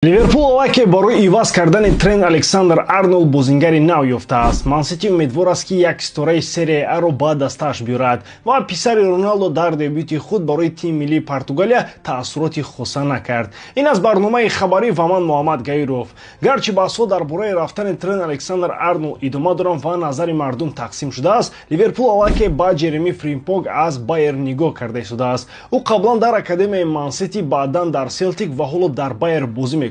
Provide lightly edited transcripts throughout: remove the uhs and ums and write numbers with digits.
Ливерпул аллакай барои иваз кардани Трент Александр Арнолд бозингари нав ёфтааст. Мансити умедвор аст, ки як ситораи Серия Аро ба дастааш биёрад ва писари Роналдо дар дебюти худ барои тими миллии Португалия таассуроти хоса накард. Ин аз барномаи хабарӣ ва ман Муҳаммад Гаиров. Гарчи баҳсҳо дар бораи рафтани Трент Александр Арнолд идома доранд ва назари мардум тақсим шудааст, Ливерпул аллакай ба Ҷереми Фримпонг аз Байер нигоҳ карда истодааст. Ӯ қаблан дар академияи Мансити, баъдан дар Селтик ва ҳоло дар Байер бозӣ мекунад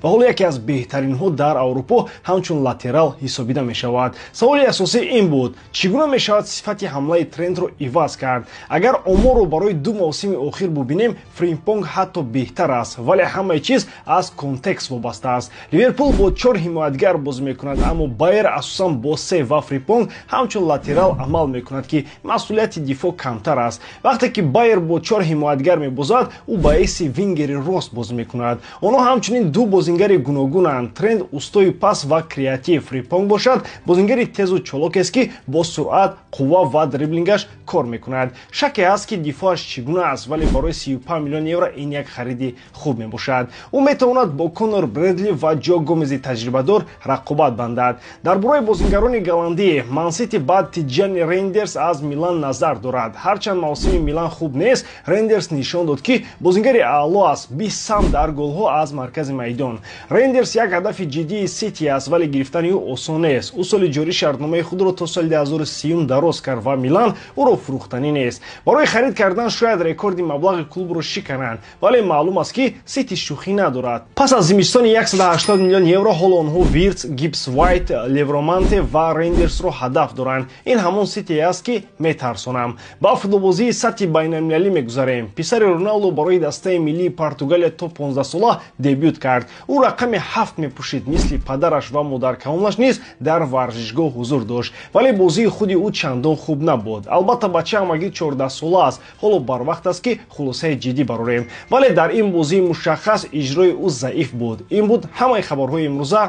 ва ҳоло яке аз беҳтаринҳо дар Аврупо ҳамчун латерал ҳисобида мешавад. Саволи асосӣ ин буд: чӣ гуна мешавад сифати ҳамлаи Трентро иваз кард? Агар оморро барои ду мавсими охир бубинем, Фримпонг ҳатто беҳтар аст, вале ҳамаи чиз аз контекст вобаста аст. Ливерпул бо чор ҳимоятгар бозӣ мекунад, аммо Байер асосан бо се ва Фримпонг ҳамчун латерал амал мекунад, ки масъулияти дифоъ камтар аст. Вақте ки Байер бо чор ҳимоятгар мебозад, ӯ ба ҳайси вингери рост бозӣ мекунад. Онҳо ҳамчунин ду бозингари гуногунанд. Тренд устои пас ва креатив, Фрипонг бошад бозингари тезу чолокест, ки бо суръат, қувва ва дриблингаш кор мекунад. Шаке ҳаст, ки дифоаш чӣ гуна аст, вале барои 35 миллион евро ин як хариди хуб мебошад. Ӯ метавонад бо Конор Бредли ва Ҷо Гомези таҷрибадор рақобат бандад. Дар бораи бозингарони голландӣ, Мансити ба Тиҷани Рейндерс аз Милан назар дорад. Ҳарчанд мавсими Милан хуб нест, Рейндерс нишон дод, ки бозингари аъло аст, 20 сам дар голҳо аз маркази майдон. Рейндерс як ҳадафи ҷиддии Сити аст, вале гирифтани ӯ осон нест. Ӯ соли ҷорӣ шартномаи худро то соли 2030 дароз кард ва Милан ӯро фурӯхтанӣ нест. Барои харид кардан шояд рекорди маблағи клубро шикананд, вале маълум аст, ки Сити шӯхӣ надорад. Пас аз зимистони 180 миллион евро ҳоло онҳо Виртс, Гибс Вайт, Левроманте ва Рейндерсро ҳадаф доранд. Ин ҳамон Ситие аст, ки метарсонам. Ба футболбозии сатҳи байналмилалӣ мегузарем. Писари Роналдо барои дастаи миллии Португалия то 15 сола дебют кард. Ӯ рақами 7 мепӯшид, мисли падараш ва модаркалонаш низ дар варзишгоҳ ҳузур дошт, вале бозии худи ӯ чандон хуб набуд. Албатта, бача ҳамагӣ 14 сола аст, ҳоло барвақт аст, ки хулосаи ҷиддӣ барорем, вале дар ин бозии мушаххас иҷрои ӯ заиф буд. Ин буд ҳамаи хабарҳои имрӯза.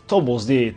То боздид.